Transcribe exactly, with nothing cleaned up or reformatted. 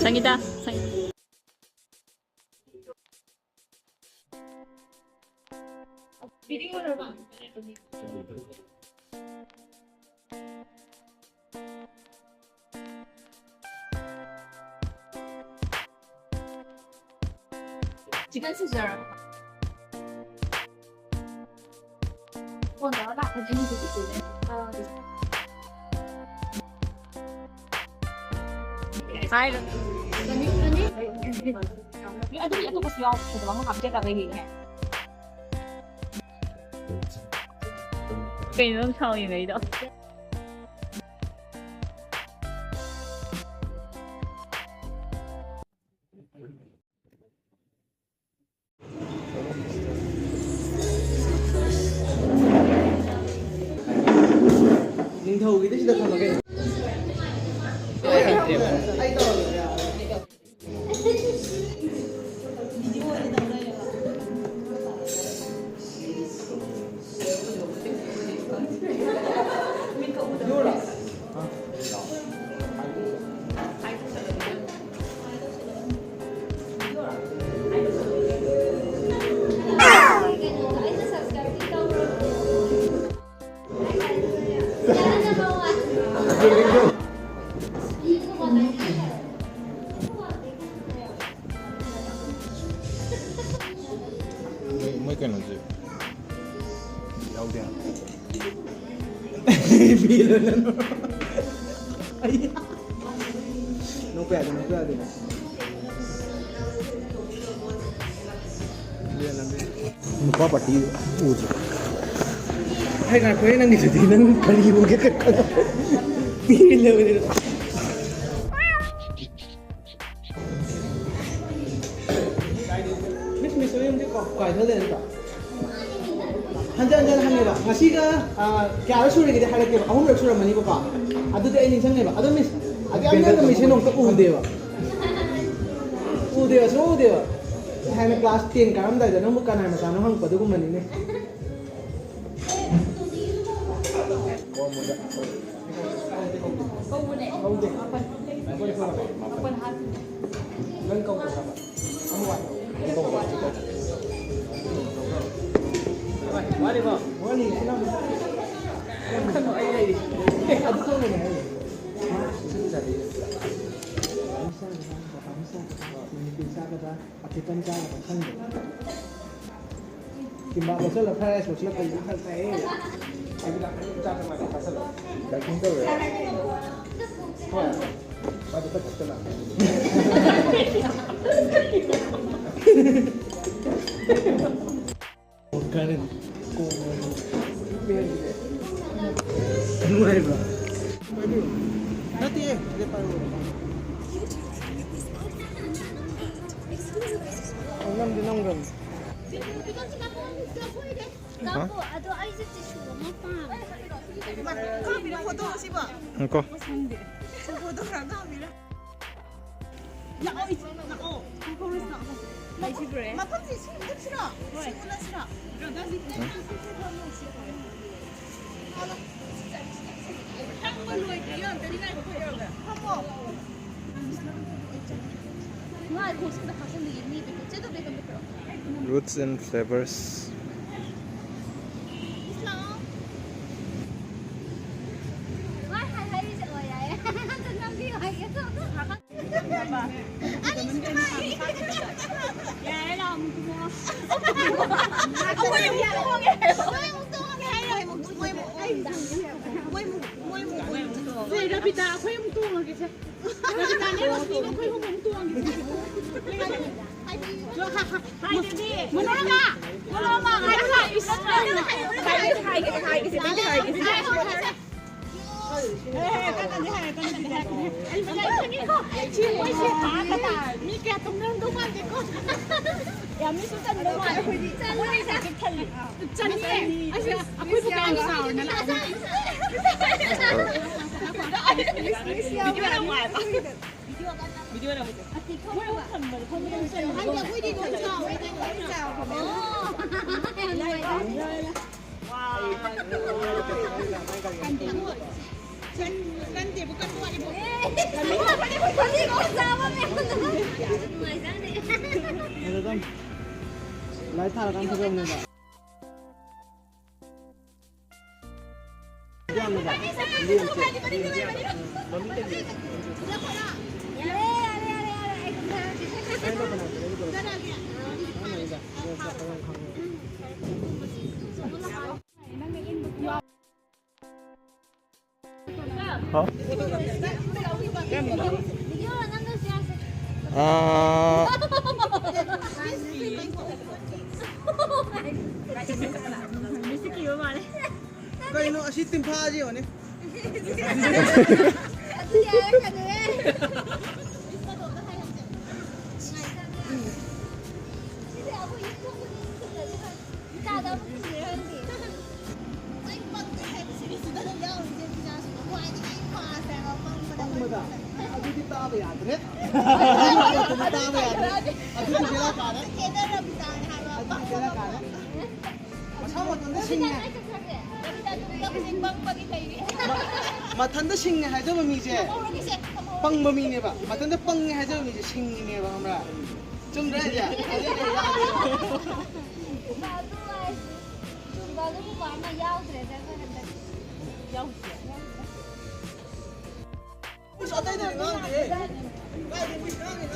ꯁꯪꯒꯤꯇꯥ, ꯁꯪ-, Chicken Caesar. Phone ꯇꯧꯔ ꯂꯥꯛꯄꯅꯦ ꯑꯅꯤꯗꯨꯒꯤꯁꯨꯅꯦ꯫ ꯑꯥ꯫ ꯍꯥꯏꯔꯣ꯫ ꯆꯅꯤ, ꯆꯅꯤ꯫ ꯑꯗꯨꯗꯤ ꯑꯇꯣꯞꯄꯁꯨ ꯌꯥꯎ-, ꯐꯖꯕ ꯑꯃ ꯍꯥꯞꯆꯜꯂꯒ ꯌꯦꯡꯉꯦ꯫ ꯀꯩꯅꯣ ꯅꯪ ꯁꯥꯎꯅꯤꯡꯉꯩꯗꯣ? ꯅꯤꯡꯊꯧꯒꯤꯗꯤ ꯁꯤꯗ ꯊꯝꯃꯒꯦ꯫ ꯑꯩ ꯇꯧꯔꯒꯦ꯫ ꯃꯣꯏ, ꯃꯣꯏ ꯀꯩꯅꯣꯁꯦ ꯌꯥꯎꯗꯦ ꯍꯥꯏꯕ꯫ ꯄꯤꯔꯅꯨ꯫ ꯑꯩ ꯅꯣꯛꯄ ꯌꯥꯗꯦ, ꯅꯣꯛꯄ ꯌꯥꯗꯦ꯫ ꯅꯨꯄꯥ ꯄꯥꯔꯇꯤ ꯎꯗ꯭ꯔꯣ? ꯍꯥꯏ ꯉꯥꯏꯈꯣꯍꯦ, ꯅꯪꯒꯤꯗꯨꯗꯤ ꯅꯪ ꯀꯔꯤ ꯎꯒꯦ? ꯄꯤꯔ ꯂꯩꯕꯅꯤꯅ꯫ ꯃꯤꯁ, ꯃꯤꯁ ꯋꯤꯂꯤꯌꯝꯗꯤ ꯀꯣ ꯀꯥꯏꯗ ꯂꯩꯔꯝꯕ? ꯍꯟꯖꯟ ꯍꯟꯖꯟ ꯍꯪꯉꯦꯕ꯫ ꯉꯁꯤꯒ, ꯑ, ꯀꯌꯥꯔꯛ ꯁꯨꯔꯒꯦꯗꯤ ꯍꯥꯏꯔꯛꯀꯦꯕ꯫ ꯑꯍꯨꯝꯂꯛ ꯁꯨꯔꯝꯃꯅꯤꯕꯀꯣ꯫ ꯑꯗꯨꯗꯤ ꯑꯩ ꯅꯤꯡꯁꯤꯡꯉꯦꯕ꯫ ꯑꯗꯣ ꯃꯤꯁ, ꯑꯗꯨ ꯌꯥꯝ ꯅꯪꯒ ꯃꯤꯁꯁꯦ ꯅꯣꯡꯇ ꯎꯗꯦꯕ꯫ ꯎꯗꯦꯕ, ꯁꯨꯡꯎ ꯎꯗꯦꯕ꯫ ꯊꯥꯏꯅ ꯀ꯭ꯂꯥꯁ ꯇꯦꯟ ꯀꯥꯔꯝꯗꯥꯏꯗ ꯅꯪꯕꯨ ꯀꯅꯥꯏ ꯃꯆꯥꯅꯣ ꯍꯪꯉꯛꯄ ꯑꯗꯨꯒꯨꯝꯕꯅꯤꯅꯦ꯫ ꯀꯧꯕꯅꯦ꯫ ꯃꯥꯄꯟ ꯍꯥꯞꯄꯤꯅꯦ꯫ ꯅꯪ ꯀꯧꯗꯕ꯭ꯔꯕ? ꯑꯃ ꯋꯥꯠꯂꯤ꯫ ꯋꯥꯠꯂꯤꯕꯣ? ꯋꯥꯠꯂꯤ, ꯁꯤ ꯂꯥꯎ꯫ ꯀꯩꯅꯣ ꯑꯩ ꯂꯩꯔꯤ꯫ ꯑꯗꯨ ꯈꯪꯗꯦꯅꯦ ꯑꯩ꯫ ꯁꯤ ꯆꯥꯕꯤꯔꯦ꯫ ꯃꯅꯤꯄꯨꯔꯤ ꯆꯥꯒꯗ꯭ꯔꯥ? ꯑꯐ꯭ꯔꯤꯀꯥꯟ ꯆꯥꯒꯗ꯭ꯔꯥ ꯈꯪꯗꯦ꯫ ꯀꯤꯝꯕꯥꯞ ꯂꯧꯁꯜꯂ ꯐ꯭ꯔꯥꯏ ꯔꯥꯏꯁ ꯂꯧꯁꯜꯂ ꯀꯩꯅꯣ ꯐꯔꯛ ꯇꯥꯏꯍꯦ꯫ ꯑꯩꯗꯤ ꯂꯥꯛꯀꯅꯤ ꯆꯥꯛ ꯀꯃꯥꯏꯅ ꯆꯥꯁꯜꯂꯣ꯫ ꯗꯥꯏꯇꯤꯡ ꯇꯧꯔꯦ꯫ ꯍꯣꯏ꯫ ꯃꯥꯗꯤ ꯈꯔ ꯊꯛꯆꯜꯂꯛꯑꯅꯤ꯫ ꯀꯔꯤ? ꯅꯨꯡꯉꯥꯏꯕ꯭ꯔꯣ? ꯅꯠꯇꯦ, ꯁꯤꯗ ꯄꯥꯏꯔꯣ꯫ ꯅꯝꯗꯤ ꯅꯝꯈ꯭ꯔꯕꯅꯤ꯫ ꯀꯥꯞꯄꯣ, ꯑꯗꯣ ꯑꯩꯁꯦ ꯇꯤꯁꯨ ꯑꯃ ꯄꯥꯝꯃꯦ꯫ ꯀꯥꯞꯄꯤꯔꯣ ꯐꯣꯇꯣ ꯑꯁꯤꯕꯣ? ꯉꯥꯏꯈꯣ꯫ ꯐꯣꯇꯣ ꯈꯔ ꯀꯥꯞꯄꯤꯔꯣ꯫ ꯂꯥꯛꯑꯣ, ꯏꯆꯦ, ꯂꯥꯛꯑꯣ꯫ ꯂꯥꯛꯑꯣ꯫ ꯂꯩꯈꯤꯗ꯭ꯔꯦ꯫ ꯃꯐꯝꯁꯤ ꯁꯤ ꯎꯠꯁꯤꯔꯣ? ꯍꯣꯏ꯫ ꯁꯤ ꯎꯠꯂꯁꯤꯔꯣ? ꯎꯝ꯫ ꯆꯪꯕ ꯂꯣꯏꯗ꯭ꯔꯤ, ꯌꯥꯝ ꯇꯅꯤ ꯉꯥꯏꯈꯣ, ꯌꯧꯔꯒ꯫ ꯐꯝꯃꯣ꯫ ꯉꯥꯏꯈꯣ, ꯁꯤꯗ ꯍꯥꯞꯆꯤꯟꯕꯤꯒꯦ, ꯃꯤ ꯄꯤꯔꯛꯑꯣ꯫ ꯆꯦ, ꯑꯗꯨ ꯕꯦꯛ ꯑꯝꯇ ꯄꯤꯔꯛꯑꯣ꯫ Roots and flavors. ꯏꯁ, ꯂꯥꯛꯑꯣ꯫ ꯍꯥꯏ, ꯍꯥꯏ, ꯍꯥꯏꯔꯤꯁꯦ, ꯑꯣ, ꯌꯥꯏꯌꯦ꯫ ꯑꯝꯇ ꯅꯝꯕꯤꯌꯨ ꯍꯥꯏꯒꯦ ꯇꯧꯕ꯫ ꯁꯦ, ꯔꯕꯤꯇꯥ, ꯑꯩꯈꯣꯏ ꯑꯃꯨꯛ ꯇꯣꯡꯉꯒꯦꯁꯦ꯫ ꯔꯕꯤꯇꯥꯅꯦ, ꯔꯣꯁꯅꯤꯅꯦ, ꯑꯩꯈꯣꯏ ꯑꯍꯨꯝ ꯑꯃꯨꯛ ꯇꯣꯡꯉꯒꯦꯁꯦ꯫ ꯍꯥꯏꯗꯨꯗꯤ꯫ ꯃꯅꯣꯔꯃꯥ! ꯃꯅꯣꯔꯃꯥ! ꯍꯥꯏꯒꯦ, ꯍꯥꯏꯒꯦ, ꯍꯥꯏꯒꯦ꯫ ꯃꯤ ꯀꯌꯥ ꯇꯨꯝꯅꯔꯝꯗꯧ ꯃꯥꯟꯗꯦꯀꯣ꯫ ꯌꯥꯝ ꯃꯤꯁꯨ ꯆꯟꯗꯧ ꯃꯥꯜꯂꯦ꯫ ꯑꯩꯈꯣꯏꯗꯤ ꯆꯜꯂꯦ꯫ ꯆꯟꯅꯤꯌꯦ꯫ ꯑꯁ, ꯑꯩꯈꯣꯏꯕꯨ ꯀꯌꯥꯝ ꯆꯥꯎꯔꯅ ꯂꯥꯛꯑꯕꯅꯣ? ꯚꯤꯗꯤꯑꯣ ꯅꯝꯃꯣ ꯍꯥꯏꯕ꯫ ꯃꯣꯏ ꯑꯍꯨꯝ ꯊꯝꯕꯗ ꯐꯝꯕꯗ ꯆꯟꯅꯤ꯫ ꯍꯥꯏꯗꯤ ꯑꯩꯈꯣꯏꯗꯤ ꯑꯗꯨꯝ ꯆꯥꯎꯔꯦ꯫ ꯆꯟꯗꯦꯕꯨ ꯀꯟꯕ ꯋꯥꯠꯂꯤꯕꯣ꯫ ꯂꯥꯏꯠ ꯊꯥꯔꯀꯥꯟ ꯐꯖꯕꯅꯦꯕ꯫ ꯀꯩꯅꯣ ꯑꯁꯤ ꯇꯤꯟꯐꯥꯁꯤ ꯌꯦꯡꯉꯨꯅꯦ꯫ ꯄꯪꯕꯗ꯫ ꯑꯗꯨꯗꯤ ꯇꯥꯕ ꯌꯥꯗ꯭ꯔꯦ꯫ ꯑꯗꯨꯗꯤ ꯇꯥꯕ ꯌꯥꯗ꯭ꯔꯦ꯫ ꯑꯗꯨꯗꯤ ꯕꯦꯔꯥ ꯀꯥꯔꯦ꯫ ꯑꯗꯨꯗꯤ ꯕꯦꯔꯥ ꯀꯥꯔꯦ꯫ ꯃꯁꯥ ꯃꯇꯣꯟꯗ ꯁꯤꯡꯉꯦ꯫ ꯃ-, ꯃꯊꯟꯇ ꯁꯤꯡꯉꯦ ꯍꯥꯏꯖꯕ ꯃꯤꯁꯦ ꯄꯪꯕ ꯃꯤꯅꯦꯕ꯫ ꯃꯊꯟꯇ ꯄꯪꯉꯦ ꯍꯥꯏꯖꯕ ꯃꯤꯁꯦ ꯁꯤꯡꯉꯤꯅꯦꯕ, ꯈꯪꯕ꯭ꯔꯥ? ꯆꯨꯝꯗ꯭ꯔꯥ ꯍꯥꯏꯁꯦ? ꯑꯗꯨꯗꯤ ꯌꯥꯗꯦꯕ꯫ ꯆꯨꯝꯕ ꯑꯗꯨꯒꯨꯝꯕ ꯑꯃ ꯌꯥꯎꯗ꯭ꯔꯦꯗ ꯑꯩꯈꯣꯏ ꯍꯟꯗꯛ꯫ ꯌꯥꯎꯗ꯭ꯔꯦ꯫ ꯏꯁ, ꯑꯇꯩꯗꯗꯤ ꯉꯥꯡꯗꯦꯍꯦ꯫ ꯀꯥꯏꯗꯩ ꯃꯤ ꯉꯥꯡꯉꯤ?